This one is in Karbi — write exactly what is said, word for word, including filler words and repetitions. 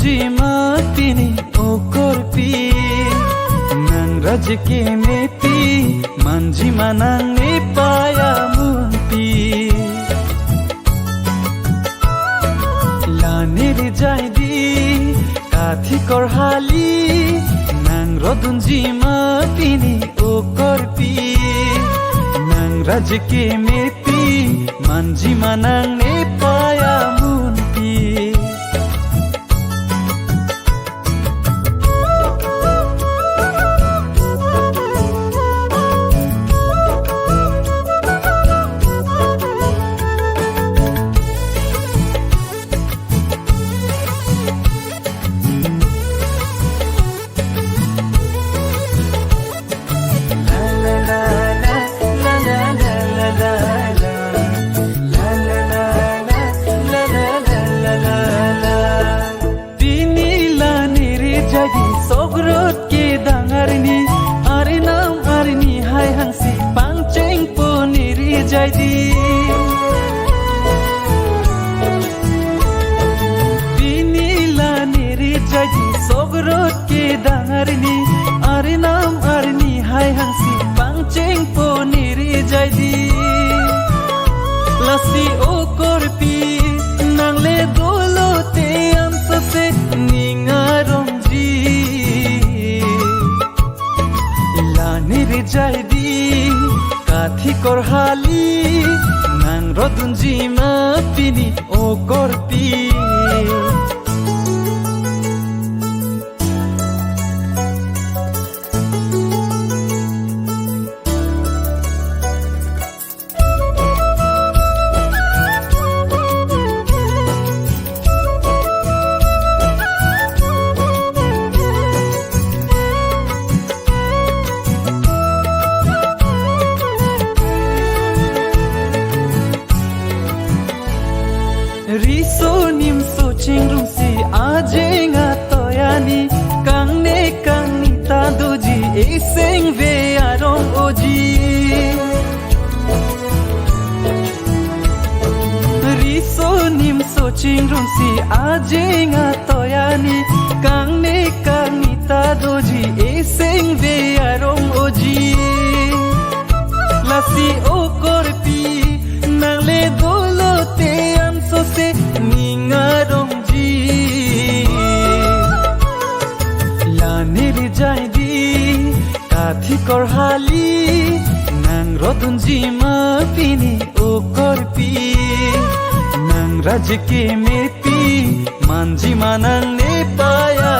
Jima pini okorpi, nang raje kemepi, manjima nangne paya munpi. Lane rijai di, kathi korhali, nang rodunjima pini okorpi, nang raje kemepi, manjima nangne paya munpi. Pini lane rijai di, sogrot kedang arni, arnam arni hai hangsi pangchengpo ne rijai di. Pini lane rijai di, sogrot kedang arni, arnam arni hai hangsi pangchengpo ne rijai di. Lasi okorpi, nangle dolo te ansose ning arongji. Lane rijai di, kathi korhali, nang rodunjima pini okorpi. Riso nimso chingrumsi ajeng atoyani, kangne kangni ta doji, esengve arong oji. Riso nimso chingrumsi ajeng atoyani, kangne kangni ta doji, esengve arong oji. Lasi okorpi, nangle dolo te ansose ning arongji. Lane rijai di, kathi korhali, nang rodunjima pini okorpi, nang raje kemepi, manjima nangne paya